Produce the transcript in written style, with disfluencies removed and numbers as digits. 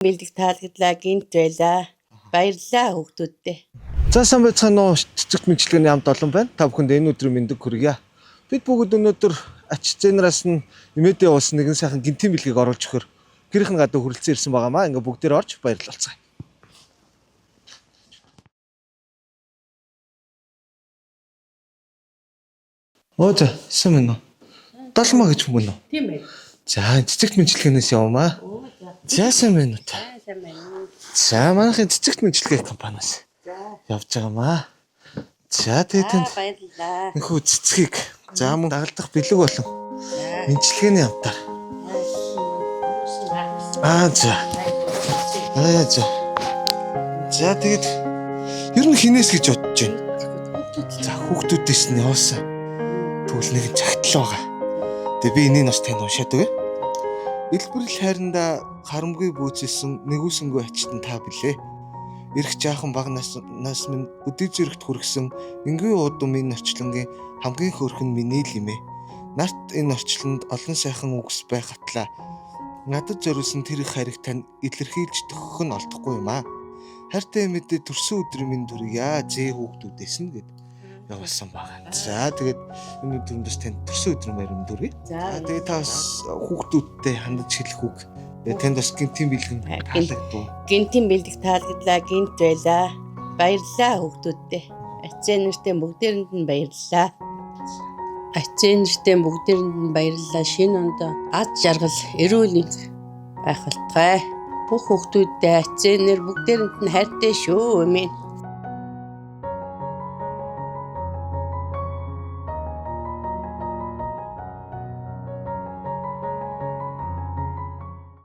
Бэлэг таалагдлаа, гинт байлаа. Баярлалаа хүүхдүүддээ. За, сайн байцгаана уу, цэцэгт мэндчилгээний хамт олон байна. Та бүхэнд энэ өдрийн мэндийг хүргье. Бид бүгд өнөөдөр ач зэнраас нь нэмэдээ уулсан нэгэн сайхан гинтийн бэлгийг оруулж өгөхөр гэрийнхэн гадаа хүрэлцэн ирсэн байгаамаа. Ингээ бүгдээр орж баярлалцгаая. Оо за, сайн байна уу? Далмаа гэж хүн үү? Тийм ээ. За, цэцэгт мэндчилгээнээс явмаа. Оо за. За, сайн байна уу та? Сайн байна уу? За, манайхын цэцэгт мэндчилгээ компаниас За. явж байгаамаа. За, тэгээ танд Баярлалаа. энэхүү цэцгийг, за, мөн дагалдах бэлэг болон мэндчилгээний хамтаар. Аа, за. Аа, за. За, тэгээд ер нь хинээс гэж бодож байна? За, хүүхдүүдээс нь явуулсан. Тэгвэл нэг цагтл байгаа. Тэгээ би энийг бас танд уншаад өгье. Илбэрл хайрандаа харамгүй бүүцэлсэн нэгүсэнгүй ачтан та билээ. Ирэх жаахан бага нас нас минь өдий зэрэгт хүргэсэн энгийн удам энэ орчлонгийн хамгийн хөөрхөн миний л имэ. Нарт энэ орчлонд олон сайхан үгс байх атлаа. Надад зориулсан тэр их хайрыг тань илэрхийлж төхөх нь олдохгүй юм аа. Хайртай мэдээ төрсөн өдрийн минь дүрья зээ хүүхдүүдээс нь гэд явуулсан байгаа. За, тэгээд энэ өдрөнд бас танд төрсөн өдрийн баяр минь дүрье. За. За, тэгээд та бас хүүхдүүдтэй хандаж хэлэх үг. Тэгээд танд бас гинтийн бэлгэн таалагдав. Гинтийн бэлэг таалагдлаа, гинт байлаа. Баярлалаа хүүхдүүддээ. Ачаа нэртэй бүгдээрэнд нь баярлалаа. Ачаа нэртэй бүгдээрэнд нь баярлалаа. Шинэ онд ад жаргал, эрүүл мэнд байх болтугай. Бүх хүүхдүүддээ, ачаа нэр бүгдээрэнд нь хайртай шүү. Амин.